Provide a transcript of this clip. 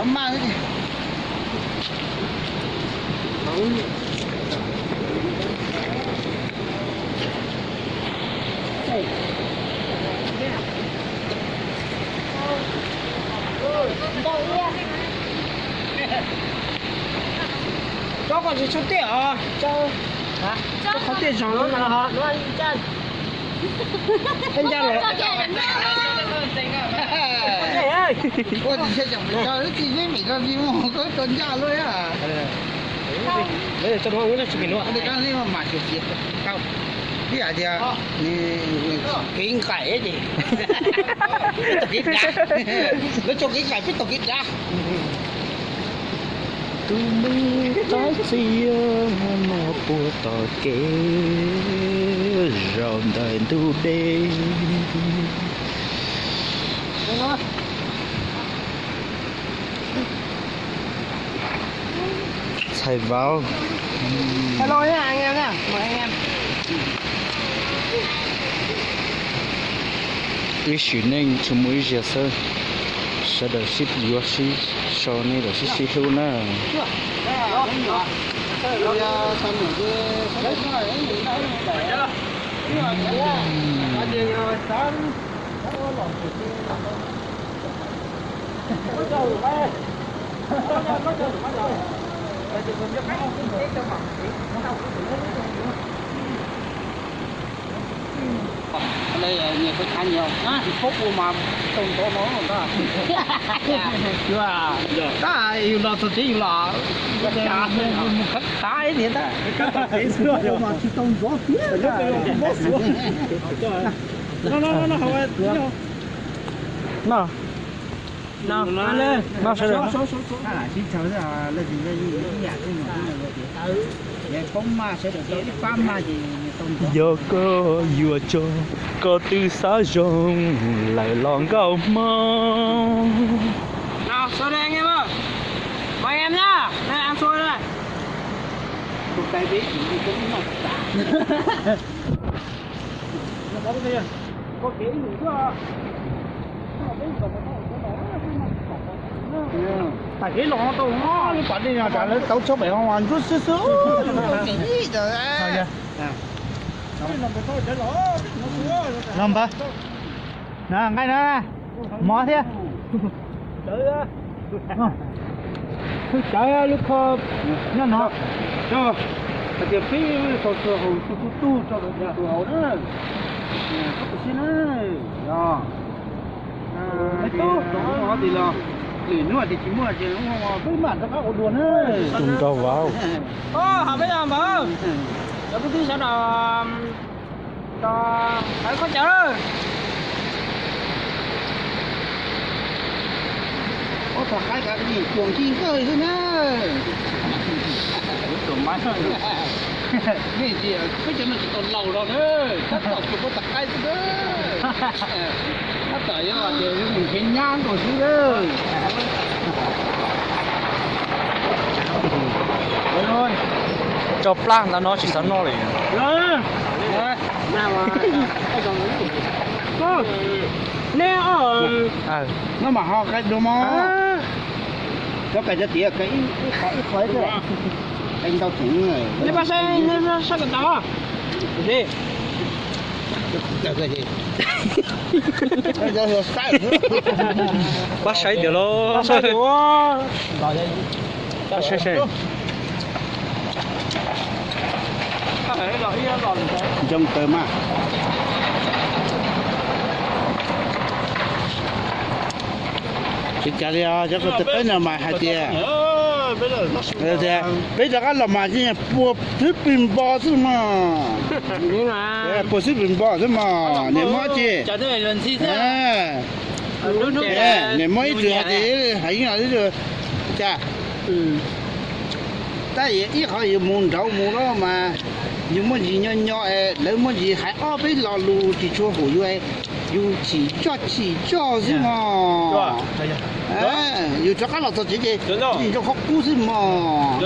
Maj. Tsob ko tsis tshua tiaj os, tsob qhov tiaj zog no. Ua tsis tshua cam pes tsawg, tsis neb vim rau tsis muaj koj tau ncaj luaj. Lawv tsis pem luaj, mas tsis tau. Ib yam tias kev nqaim ces peb tau kev dav, lawv tso kev nqaim peb tau kev dav. Tus me qab txias no puag tom kev zaum ntawm ntug dej. Txhais vauv. Ib sim neej tsuas muaj ib zaug xwb, sawv daws sib yuav sib sau nej los sib sib hlub na. Tab yus los txog tsev yus los khav khav ib tiag tab. No, no, no, sawv daws. Yog koj yuav tso, koj twb xav zoo lawm los nkauj hmo. Tam kev los tau, lub pas dej no tas lawv tauv txhob pem ho ntsuab xwb xwb. Los npawg, na nqaij na, mov thiab. Cawv lub kho nyob no. Hais tias peb tau txog hauv tus tub tub tso rau tus hauv na. Koj tus xib na. Tus hauv tias los lwm hnub tias tsis muaj ces peb mam rov qab ua dua na. Tus nrog vauv. Hos peb npawg, cov kwv tij sawv daws, tos hawv koj cawv. Ob tog qaib kav nim cuag nki nkawj xwb na. Nej tias peb cov no tsis tau laus los na, tab tom cuag pab tog qaib xwb na. Tab tom yuav tias yog mus nrhiav nyab nkaus xwb na. Tso plab ntawd no tsis xav noj li. Neb, no mas ho qaib dua mog. Cov kais cov tiav kais ib qho ib qho xwb, qais ntau tseem. Neb pab saib, neb saib kom tau. Pab saib tias los. Pab saib seb. Ntsoog kawg mas. Tsis cas li os, cov ko tw qeeb no mas hais tias, peb rov qab los mas pua xwb pis npo xwb mas. Pua xwb pis npo xwb mas, niam muab tsi. Niam muab ib txwm hais tias, hais ib txwm, cas, tab ib qho yus mus nraud mus lawm mas yus muaj ntsis nyo nyo es lawv muaj ntsis hais ob peb lo lus tsis tshua haum yus, yus chim zoj chim zoj xwb mog. Yus rov qab los txog tsev ces zoo qhov qub xwb mog.